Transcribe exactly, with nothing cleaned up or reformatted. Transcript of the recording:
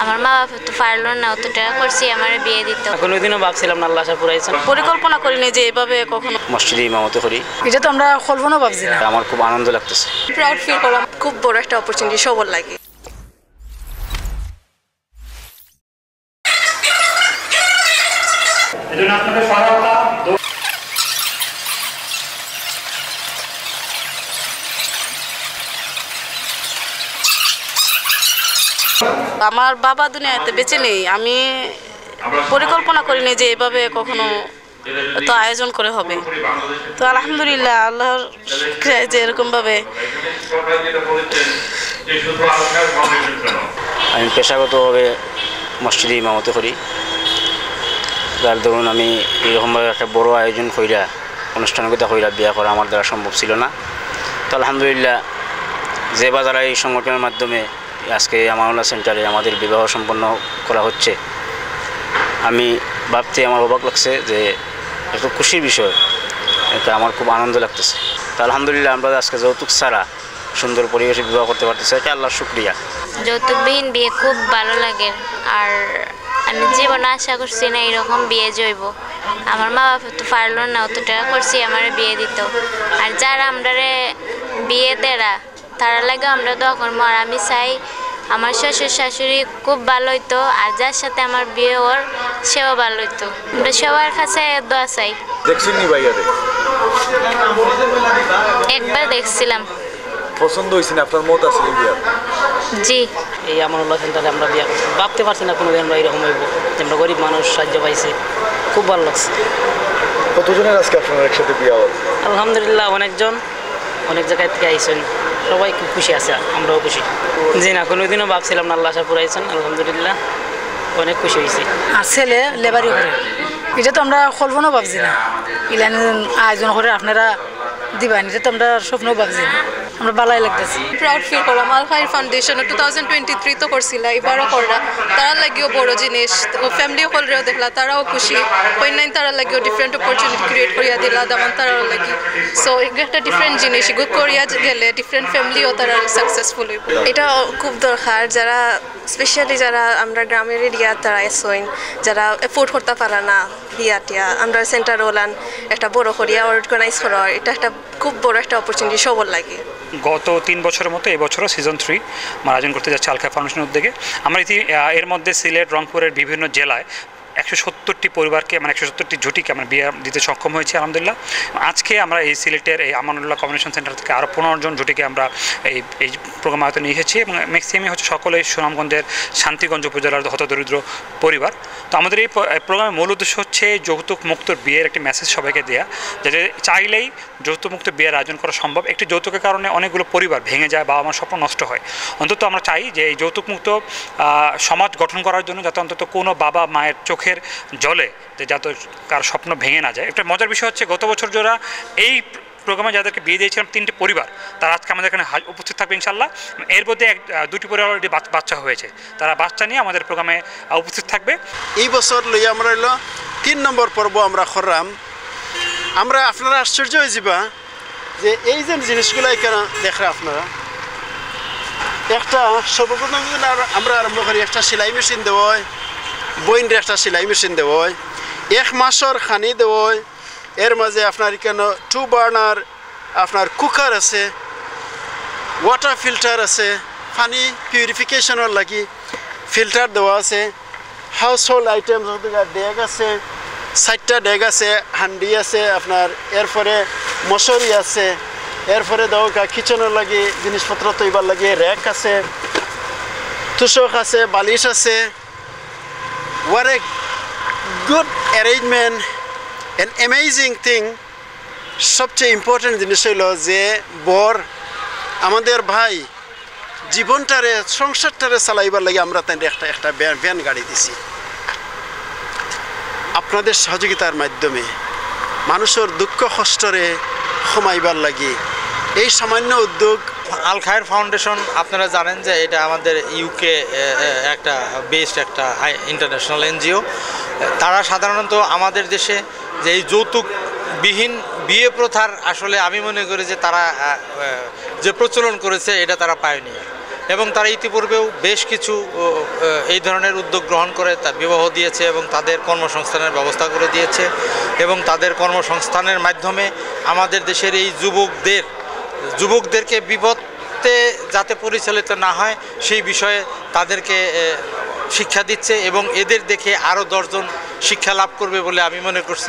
আমার মা বাবা তো পারলো না, অত টাকা খরচ করি আমার বিয়ে দিত। কোনোদিনও ভাবছিলাম না, আল্লাহ আশা পুরাইছেন। পরিকল্পনা করিনি যে এভাবে কখনো। মসজিদে ইমামতি করি। এটা তো আমরা কল্পনাও ভাবছি না। আমার খুব আনন্দ লাগতেছে। প্রাউড ফিল করলাম। খুব বড় একটা অপরচুনিটি সবার লাগি। আমার বাবা দুনিয়াতে বেঁচে নেই। আমি পরিকল্পনা করিনি যে এভাবে কখনো এত আয়োজন করে হবে। তো আলহামদুলিল্লাহ, আল্লাহর শুকরিয়া যে এরকমভাবে। আমি পেশাগতভাবে মসজিদে ইমামতি করি। যার দরুন আমি এইরকমভাবে একটা বড় আয়োজন কইরা, অনুষ্ঠানগুলো কইরা বিয়া করা আমার দ্বারা সম্ভব ছিল না। তো আলহামদুলিল্লাহ, যে বা যারা এই সংগঠনের মাধ্যমে আজকে আমানুল্লাহ সেন্টারে আমাদের বিবাহ সম্পন্ন করা হচ্ছে, আমি ভাবতে আমার অবাক লাগছে যে এত খুশির বিষয়, এটা আমার খুব আনন্দ লাগতেছে। তো আলহামদুলিল্লাহ, আমরা আজকে যৌতুক ছাড়া সুন্দর পরিবেশে বিবাহ করতে পারতেছি, এটা আল্লাহর শুক্রিয়া। যৌতুকবিহীন বিয়ে খুব ভালো লাগে। আর আমি জীবনে আশা করছি না এরকম বিয়ে জইব। আমার মা বাবা তো পারলো না, অত টাকা খরচ করি আমার বিয়ে দিত। আর যারা আমরারে বিয়ে দেরা, তারা লাগে আমরা দোয়া করবো। আর আমি চাই আমার শ্বশুর শাশুড়ি খুব ভালো হইতো, আর যার সাথে আমার বিয়ে ওর, সেও ভালো হইতো। আমরা সবার কাছে দোয়া চাই। দেখছেন নি ভাইয়ারে? একবার দেখছিলাম। পছন্দ হয়েছে না? আপনার মত আছে নি বিয়ার? জি। এই আমানুল্লাহ সেন্টারে আমরা বিয়া করছি। ভাবতে পারছি না কোনোদিন আমরা এরকম হইব, যে আমরা গরিব মানুষ, সাহায্য পাইছি, খুব ভালো লাগছে। কতজনের আজকে আপনার একসাথে বিয়া হল? আলহামদুলিল্লাহ, অনেকজন, অনেক জায়গা থেকে আইছেন, সবাই খুব খুশি আছে, আমরাও খুশি। জি না, কোনোদিনও ভাবছিলাম না, আল্লাহ আশা পুরাইছেন, আলহামদুলিল্লাহ, অনেক খুশি হয়েছি। আর ছেলে লেবারি করে, এটা তো আমরা কল্পনাও ভাবছি না। ইলান আয়োজন করে আপনারা দিবা, এটা তো আমরা স্বপ্নও ভাবছি না। আমরা ভালাই লাগতেছে। প্রাউড ফিল করলাম। Al Khair foundation two thousand twenty three তো করছিলা, এবারও কররা। তারার লাগিও বড় জিনিস, তো ফ্যামিলি হলরেও দেখলা, তারাও খুশি। অনলাইন তারার লাগিও ডিফারেন্ট অপরচুনিটি ক্রিয়েট করিয়া দিলা, দামান তারার লাগি। সো একটা ডিফারেন্ট জিনিস, এগু করিয়া গেলে ডিফারেন্ট ফ্যামিলিও তারা সাকসেসফুল হইব। এটা খুব দরকার, যারা স্পেশালি যারা আমরা গ্রামের এরিয়া তারা এসইন, যারা এফোর্ড করতে পারে না বিয়া টিয়া, আমরা সেন্টার ওলান একটা বড় করিয়া অর্গানাইজ করা হয়, এটা একটা খুব বড় একটা অপরচুনিটি সবার লাগি। গত তিন বছরের মতো এই বছরও সিজন থ্রি আমরা আয়োজন করতে যাচ্ছি আল খায়ের ফাউন্ডেশনের উদ্যোগে। আমরা ইতি-, আহ, এর মধ্যে সিলেট, রংপুরের বিভিন্ন জেলায় একশো সত্তরটি পরিবারকে, মানে, একশো সত্তরটি জুটিকে আমরা বিয়ে দিতে সক্ষম হয়েছি, আলহামদুলিল্লাহ। আজকে আমরা এই সিলেটের এই আমানুল্লাহ কমিউনিকেশন সেন্টার থেকে আরও পনেরো জন জুটিকে আমরা এই, এই প্রোগ্রাম আয়ত্তে নিয়ে এসেছি এবং ম্যাক্সিমামই হচ্ছে সকলেই সুনামগঞ্জের শান্তিগঞ্জ উপজেলার হতদরিদ্র পরিবার। তো আমাদের এই প-, এই প্রোগ্রামের মূল উদ্দেশ্য হচ্ছে যৌতুক মুক্ত বিয়ের একটি মেসেজ সবাইকে দেয়া, যাতে চাইলেই যৌতুকমুক্ত বিয়ের আয়োজন করা সম্ভব। একটি যৌতুকের কারণে অনেকগুলো পরিবার ভেঙে যায়, বাবা মার স্বপ্ন নষ্ট হয়। অন্তত আমরা চাই যে এই যৌতুকমুক্ত, আহ, সমাজ গঠন করার জন্য যাতে অন্তত কোনো বাবা মায়ের চোখের জলে যে যাতে কার স্বপ্ন ভেঙে না যায়। একটা মজার বিষয় হচ্ছে, গত বছর যারা এই প্রোগ্রামে যাদেরকে বিয়ে দিয়েছিলাম তিনটি পরিবার, তারা আজকে আমাদের এখানে হাজ-, উপস্থিত থাকবে ইনশাল্লাহ। এর মধ্যে এক, আহ, দুটি পরিবার অলরেডি বাচ-, বাচ্চা হয়েছে, তারা বাচ্চা নিয়ে আমাদের প্রোগ্রামে, আহ, উপস্থিত থাকবে। এই বছর লইয়া আমরা হইলো তিন নম্বর পর্ব আমরা করলাম। আমরা আপনারা আশ্চর্য হয়ে যাবা যে এই যে জিনিসগুলা এখানে দেখরা আপনারা, একটা সর্বপ্রথম যদি আমরা, আমরা আরম্ভ করি, একটা সেলাই মেশিন দেওয়া হয়, বইনরে একটা সেলাই মেশিন দেওয়া হয়, এক মাসর খানি দেওয়া হয়, এর মাঝে আপনার এখানে টু বার্নার আপনার কুকার আছে, ওয়াটার ফিল্টার আছে, পানি পিউরিফিকেশনের লাগি ফিল্টার দেওয়া আছে, হাউস হোল্ড আইটেম ডেগ আছে, চারটা ডেগ আছে, হান্ডি আছে আপনার, এরপরে মশারি আছে, এরপরে দেখা কিচেনের লাগি জিনিসপত্র থইবার লাগি র‍্যাক আছে, তোষক আছে, বালিশ আছে। What a good arrangement, an amazing thing. সবচেয়ে ইম্পর্টেন্ট জিনিস হইল যে বর, আমাদের ভাই, জীবনটারে, সংসারটারে চালাইবার লাগি আমরা তাইলে একটা, একটা ভ্যান, ভ্যান গাড়ি দিছি। আপনাদের সহযোগিতার মাধ্যমে মানুষের দুঃখ কষ্টরে কমাইবার লাগি এই সামান্য উদ্যোগ। আল খায়ের ফাউন্ডেশন, আপনারা জানেন যে এটা আমাদের ইউকে, এ, এ, একটা বেসড একটা হাই ইন্টারন্যাশনাল এনজিও। তারা সাধারণত আমাদের দেশে যে এই যৌতুকবিহীন বিয়ে প্রথার, আসলে আমি মনে করি যে তারা, আ, আ, যে প্রচলন করেছে, এটা তারা পায়োনিয়ার। এবং তারা ইতিপূর্বেও বেশ কিছু ও, এ, এই ধরনের উদ্যোগ গ্রহণ করে তা বিবাহ দিয়েছে এবং তাদের কর্মসংস্থানের ব্যবস্থা করে দিয়েছে এবং তাদের কর্মসংস্থানের মাধ্যমে আমাদের দেশের এই যুবকদের যুবকদেরকে বিপথে যাতে পরিচালিত না হয় সেই বিষয়ে তাদেরকে এ, শিক্ষা দিচ্ছে এবং এদের দেখে আরও দশজন শিক্ষা লাভ করবে বলে আমি মনে করছি।